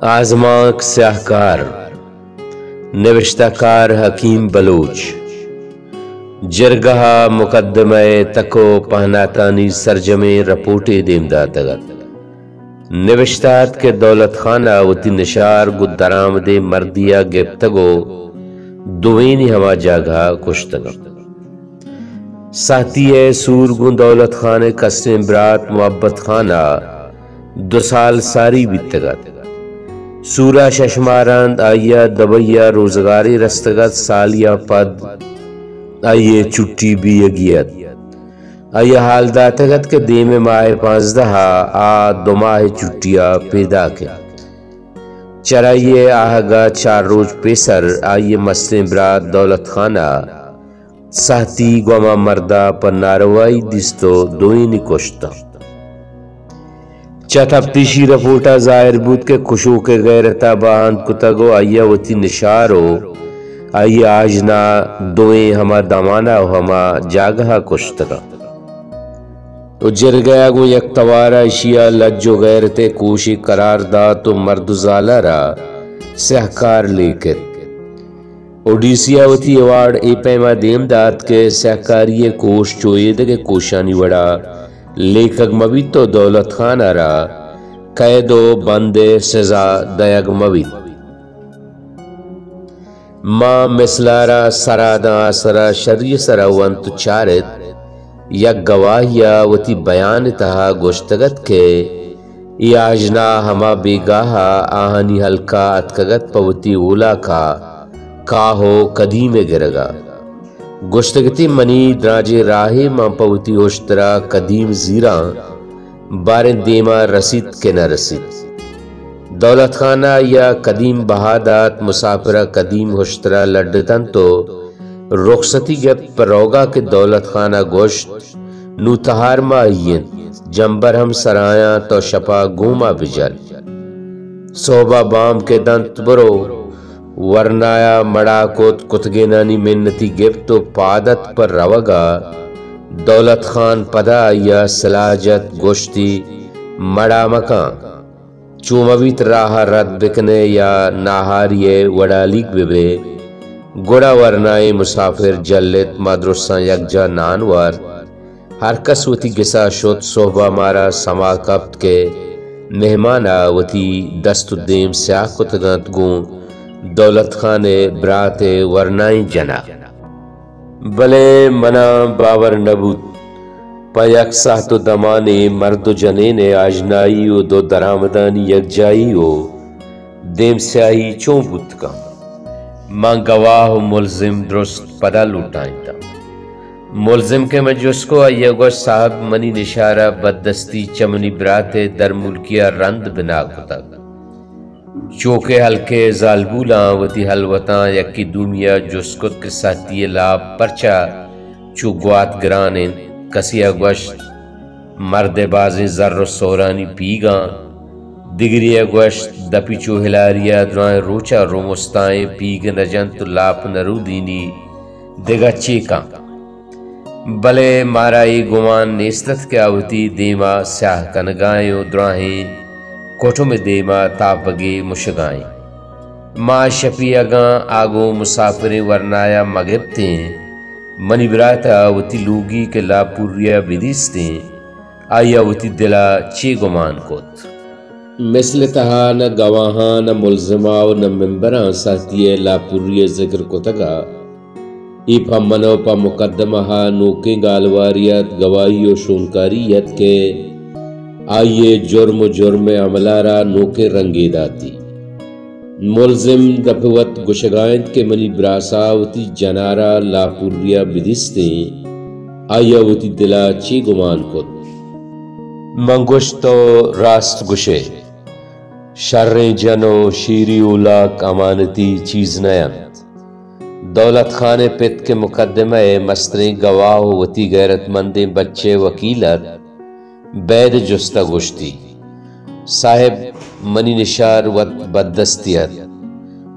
آزمانک سیاہکار، نبشتہ کار حکیم بلوچ۔ جرگہ ءِ مقدمہ ءِ تک ءُ پہناتانی سرجمیں رپورٹے دیم داتگ ات۔ نبشتہ ات کہ دولت خان ءَ وتی نشار گوں درآمدیں مردے ءَ گپتگ ءُ دوئینی ہما جاگہ ءَ کشتگ انت۔ سہتی ءِ سور گوں دولت خان ءِ کستیں برات محبت خان ءَ دو سال ساری بیتگ ات۔ سور ءَ شش ماہ رند آئی ءَ دبئی ءَ روزگارے رستگ ات، سالے ءَ پد آئی ءِ چھٹی بیگی ات۔ آئی ءَ حال داتگ ات کہ دیم ءِ ماہ ءِ پانزدہ ءَ آ دو ماہ ءِ چھٹی ءَ پیداک انت۔ چرائی ءِ آہگ ءَ چار روچ پیسر آئی ءِ مستیں برات دولت خان ءَ سہتی گوں ہما مرد ءَ پہ ناروائی دیست ءُ دوئینی کشت انت۔ چہ تفتیشی رپورٹ ءَ ظاہر بوت کہ کشوک ءِ غیرت ءَ باہند کتگ ءُ آئی ءَ وتی نشار ءُ آئی ءِ آژنا دوئیں ہما دمان ءَ ءُ ہما جاگہ ءَ کشتگ انت۔ ءُ جرگہ ءَ گوں یک توار ءَ ایشی ءَ لج ءُ غیرت ءِ کوشے قرار دات ءُ مرد ءُ زال ءَ را سیاہکار لیکت۔ ءُ ڈی سی ءَ وتی ایوارڈ اے پیم ءَ دیم دات کہ سیاہکاری ءِ کوش چو ایدگہ کوشانی وڑ ءَ لیکگ مہ بیت ءُ دولت خان ءَ را قید ءُ بند ءِ سزا دئیگ مہ بیت۔ ما مثل ءَ را سرا داں آسر ءَ شری ءِ سر ءَ ونت ءُ چارت، یک گواہے ءَ وتی بیان ءِ تہا گوشتگ ات کہ اے آژنا ہما بیگاہ ءَ آہانی ہلک ءَ اتکگ ات پہ وتی اولاک ءَ کاہ ءُ کدیم ءِ گرگ ءَ۔ گوشتگ اتی منی دراجیں راہے، من پہ وتی ہشتر ءَ کدیم زیراں، باریں دیم ءَ رسیت کہ نہ رسیت۔ دولت خان ءَ آئی ءَ کدیم بہا دات، مسافر ءَ کدیم ہشتر ءَ لڈتنت ءُ رخصتی گپت پہ روگ ءَ کہ دولت خان ءَ گوشت، نوں تہار ماہی انت، جمبر ہم سرایاں، تو شپ ءَ گوں ما بجل۔ سہب ءَ بام کہ دنت برو۔ ورنایا مڑا کت، کتگینانی منتی گپت ءُ پاد ات پہ روگ ءَ۔ دولت خان پدا آئی ءَ سلاہ جت، گوشتی، مڑا مکن، چو مہ بیت راہ ءَ رد بکن ئے یا ناہاری ءِ وڑالیگ بہ بئے۔ گڑا ورنائیں مسافر جلت، ما درستاں یکجاہ نان وارت۔ ہر کس وتی گس ءَ شت، سہب ءَ مارا سما کپت کہ مہمان ءَ وتی دست ءُ دیم سیاہ کتگ انت گوں دولت خان ءِ برات ءِ ورنائیں جن ءَ۔ بلے من ءَ باور نہ بوت پہ یک ساہت ءُ دمانے مرد ءُ جنین ءِ آژنائی ءُ دو درآمدانی یکجاہی ءُ دیم سیاہی چون بوت کنت۔ من گواہ ءُ ملزم درست پدا لوٹائینتاں۔ ملزم کہ من جست کو، آئی ءَ گوشت، صاحب، منی نشار ءَ بددستی چہ منی برات ءِ درملکی ءَ رند بنا کتگ۔ چو کہ ہلک ءِ زالبولاں وتی ہلوتاں یکے دومی ءَ جست کت کہ سہتی ءِ لاپ پرچا چو گوات گران انت، کسے ءَ گوشت، مرد ءِ بازیں زر ءُ سہرانی پیگاں، دگرے ءَ گوشت، دپی چو ہلاری ءَ دراہیں روچ ءَ رومستائیں پیگ نہ جنت ءُ لاپ نہ رودینی، دگہ چے کن؟ بلے مارا اے گمان نیست ات کہ آ وتی دیم ءَ سیاہ کنگ ءَ ایں ءُ دراہیں کٹم ءِ دیم ءَ تاپگے مشگ ءَ ایں۔ ما شپی اگاں آ گوں مسافریں ورنایا مہ گپتیں، منی برات ءَ وتی لوگی کہ لاپوری ءَ بدیستیں، آئی ءَ وتی دل ءَ چے گمان کت؟ مثل ءِ تہا نہ گواہاں، نہ ملزماں ءُ نہ ممبراں سہتی ءِ لاپوری ءِ ذکر کتگ ءَ۔ اے پہ من ءُ پہ مقدمہ ءَ نوکیں گالوارے ات، گواہی ءُ شونکاری ات کہ آئی ءِ جرم ءُ جرم ءِ عمل ءَ را نوکیں رنگے داتی۔ ملزم دپ ءَ وت گوشگ ءَ انت کہ منی براسا وتی جن ءَ را لاپوری ءَ بدیستیں، آئی ءَ وتی دل ءَ چے گمان کت؟ من گوشت، تو راست گوش ئے، شریں جن ءُ شیری اولاک امانتی چیز نہ انت۔ دولت خان ءِ پت کہ مقدمہ ءِ مستریں گواہ ءُ وتی غیرت مندیں بچ ءِ وکیل ات، بید جست ءَ گوشتی، صاحب، منی نشار وت بددستی ات۔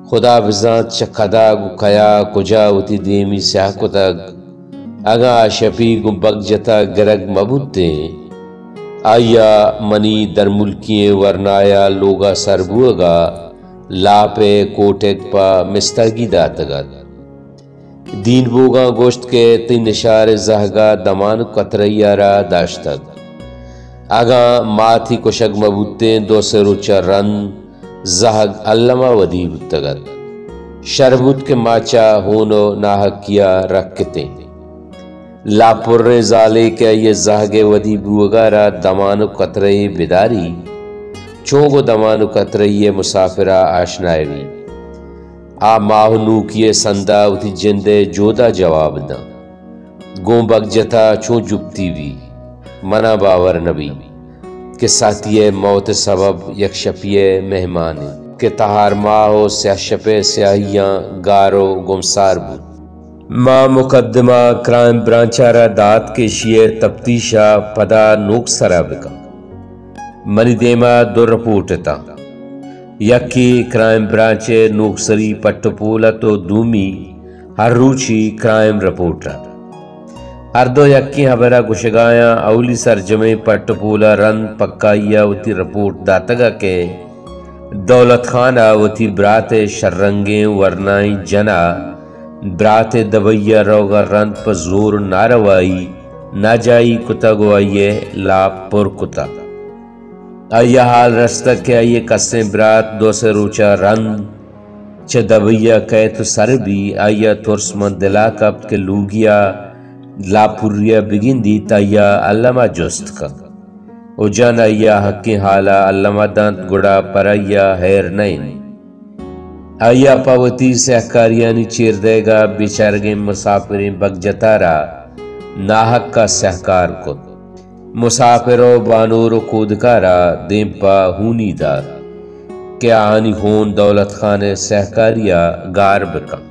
خدا بزانت چہ کدا گوں کیا کجا وتی دیمی سیاہ کتگ۔ اگاں آ شپی گوں بگ جتگ گرگ مہ بوتیں، آئی ءَ منی درملکی ئیں ورنایا لوگ ءَ سر بوگ ءَ لاپ ءِ کوٹگ پہ مسترگی داتگ ات۔ دین بوگاں گوشت کہ تئی نشار ءِ زہگ ءَ دمان ءُ کترئی ءَ را داشتگ۔ اگاں ما تئی کشگ مہ بوتیں، دو سے روچ ءَ رند زہگ الم ءَ ودی بوتگ ات۔ شر بوت کہ ما چہ ہون ءُ ناحقی ءَ رکتیں۔ لاپ پریں زالے کہ آئی ءِ زہگ ءِ ودی بوگ ءَ را دمان ءُ کترئی بداری، چون گوں دمان ءُ کترئی ءِ مسافر ءَ آشنائے بی؟ آ ماہ ءُ نوکی ءِ سند ءَ وتی جند ءِ جہد ءَ جواب داں۔ گوں بگجت ءَ چون جپتی بی؟ من ءَ باور نہ بی کہ ساتی ءِ موت ءِ سبب یک شپی ءِ مہمان انت کہ تہار ماہ ءُ سیاہ شپ ءِ سیاہیاں گار ءُ گمسار بوت۔ ما مقدمہ کرائم برانچ ءَ را دات کہ ایشی ءِ تپتیش ءَ پدا نوک سر ءَ بکن۔ منی دیم ءَ دو رپورٹ اتاں۔ یکے کرائم برانچ ءِ نوکسری پٹ ءُ پول ات ءُ دومی ہر روچی کرائم رپورٹ ات۔ ہر دو یکیں ہبر ءَ گوشگ ءَ آیاں۔ اولی سرجمیں پٹ ءُ پول ءَ رند پکائی ءَ وتی رپورٹ داتگ ات کہ دولت خان ءَ وتی برات ءِ شررنگیں ورنائیں جن ءَ برات ءِ دبئی ءَ روگ ءَ رند پہ زور ءُ ناروائی ناجائی کتگ ءُ آئی ءِ لاپ پر کتگ۔ آئی ءَ حال رستگ کہ آئی ءِ کسیں برات دو سے روچ ءَ رند چہ دبئی ءَ کئیت ءُ سر بی۔ آئی ءَ ترس من دل ءَ کپت کہ لوگی ءَ لاپ پری ءَ بگندیت، آئی ءَ الم ءَ جست کنت ءُ جن آئی ءَ حقیں حال ءَ الم ءَ دنت، گڑا پر آئی ءَ ہیر نہ انت۔ آئی ءَ پہ وتی سیاہکاریانی چیر دئیگ ءَ بیچارگیں مسافریں بگجت ءَ را ناحق ءَ سیاہکار کت۔ مسافر ءُ بانور ءُ کودک ءَ را دیم پہ ہونی دات کہ آہانی ہون دولت خان ءِ سیاہکاری ءَ گار بہ کنت۔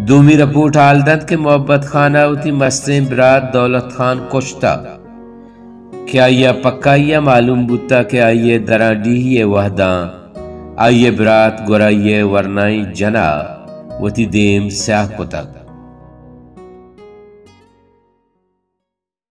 دومی رپورٹ حال دنت کہ محبت خان ءَ وتی مستیں برات دولت خان کشتگ کہ آئی ءَ پکائی ءَ معلوم بوتگ کہ آئی ءِ دراں ڈیہی ءِ وہداں آئی ءِ برات گورائی ءِ ورنائیں جن ءَ وتی دیم سیاہ کتگ۔